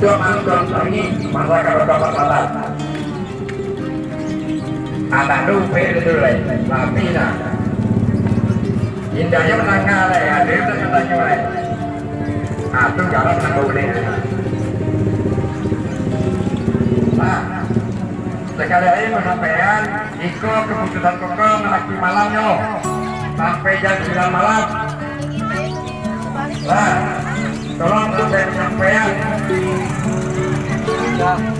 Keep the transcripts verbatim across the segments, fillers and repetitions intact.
Tuan, tuan, ini masyarakat Kota Pasaman. Anak tu, pe, tu, lai. Tapi, nah. Indahnya menangah, lai. Ada yang bertanya, lai. Ah, tu galak nak boleh. Nah, sekali lagi masampaian, iko kaputusan kokoh manaki malamnyo. Sampai jam sambilan malam. Lah, tolong tu saya sampaian.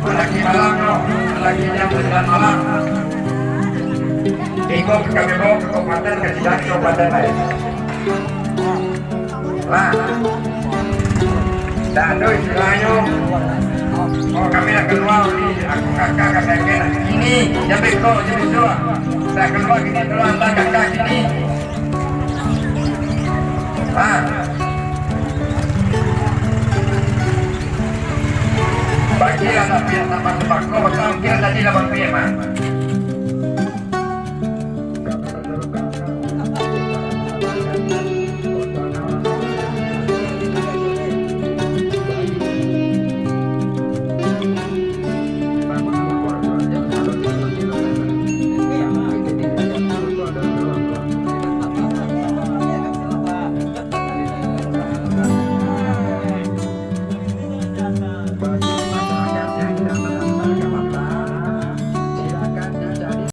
Manaki malamnyo, manaki jam sambilan malam. Iko kami bawa ke kabupaten, ka sidang kabupaten lain. Lah. Dah tu istilahnyo. Oh, kami dah kalua ni, aku kakak, kakak, kakak. Ini, jan beko, jan bisuak. Dah kalua kini, kalua antak kakak kini. Ha. Bagi anak pian tambah sembako, maka mungkin tadi lah Bang Pian, ha.